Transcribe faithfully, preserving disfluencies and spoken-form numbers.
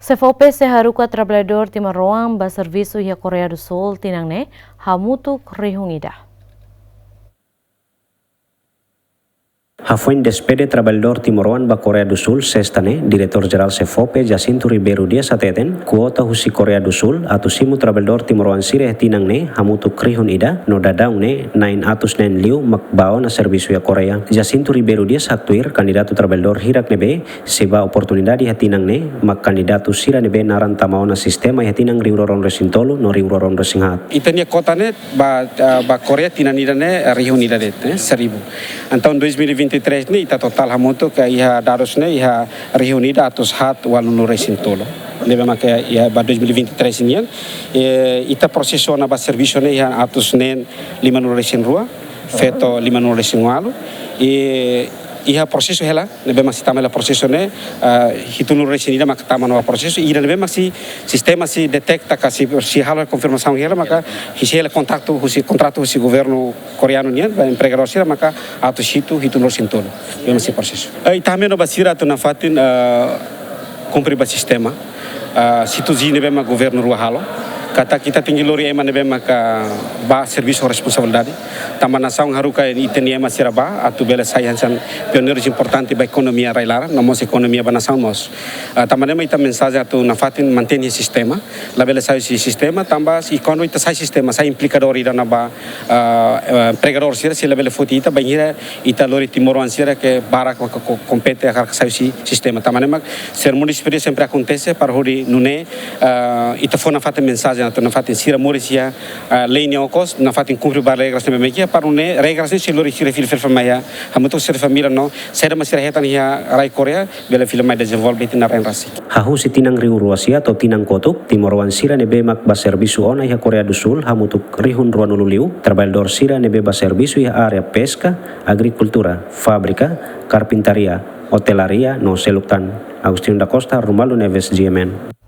SEFOPE sei haruka traballadór timoroan ba servisu iha Koreia do Sul tinan ne'e hamutuk rihun ida. Hafoin despede traballadór timoroan ba Koreia do Sul, Sesta ne'e, Diretór Jerál SEFOPE, Jacinto Ribeiro Dias hateten, kuota husi Koreia do Sul atu simu traballadór timoroan sira iha tinan ne'e hamutuk rihun ida, no daudaun ne'e na'in atus neen liu mak bá ona servisu iha Koreia. Jacinto Ribeiro Dias haktuir kandidatu traballadór hirak ne'ebé sei bá oportunidade iha tinan ne'e mak kandidatu sira ne'ebé naran tama ona sistema iha tinan rihun rua ruanulu resin tolu no rihun rua ruanulu resin haat. Ita-nia kuota ne'e ba, ah, ba Koreia tinan ida ne'e, eh, rihun ida de'it, eh, seribu. Entaun, dois mil e vinte e três ne'e ita totál hamutuk iha dadus ne'e iha rihun ida atus haat ualunulu resin tolu. Ne'ebé maka iha ba dois mil e vinte e três nian, eh, ita prosesu ona ba servisu ne'e iha atus neen limanulu resin rua, feto limanulu resin ualu. I iha prosesu hela, ne'ebé mak sei tama hela prosesu ne'e, ah, hitunulu resin ida mak tama ona ba prosesu, ida ne'ebé mak sei sistema sei deteta ka sei, sei halo konfirmasaun hela maka sei hela kontratu husi, kontratu husi governu koreanu nian ba empregadór sira maka atus hitu, hitunulu resin tolu. Ne'ebé mak sei prosesu. Eh, ita hameno ba sira atu nafatin, eh, kumpre ba sistema. Ah, situ ji ne'ebé mak governu rua halo. Katak ita tenke lori ema ne'ebé maka bá servisu ho responsabilidade. Tanba nasaun haruka ita-nia ema sira bá atu bele sai hanesan pioneirus importante ba ekonomia rai-laran, no mós ekonomia ba nasaun mós. Ah, tanba ne'e mak ita mensajen atu nafatin mantein sistema, labele sai husi sistema, tanba se kuandu ita sai sistema, sai implikadór ida ona ba, ah, eh, empregadór sira, sira labele foti ita, bainhira ita lori timoroan sira ke barak maka ko-, kompete hakarak sai husi sistema. Tanba ne'e mak seremónia despedida sempre akontese para hodi nune'e, ah, ita fó nafatin mensajen atu nafatin sira moris iha, ah, lei nia okos, nafatin kumpre ba regras ne'ebé mak iha, para nune'e regras ne'e sei lori sira fila fali mai iha hamutuk ho sira família no saida mak sira hetan iha rai Koreia bele fila mai dezenvolve tiha ona rai rasik. Hahú husi tinan rihun rua sia to'o tinan kotuk, timoroan sira ne'ebé mak bá servisu ona iha Koreia do Sul hamutuk rihun ruanulu liu, traballadór sira ne'ebé bá servisu iha área peska, agrikultura, fábrika, karpintaria, otelaria no seluk tan. Agostinho da Costa, Romualdo Neves, G M N.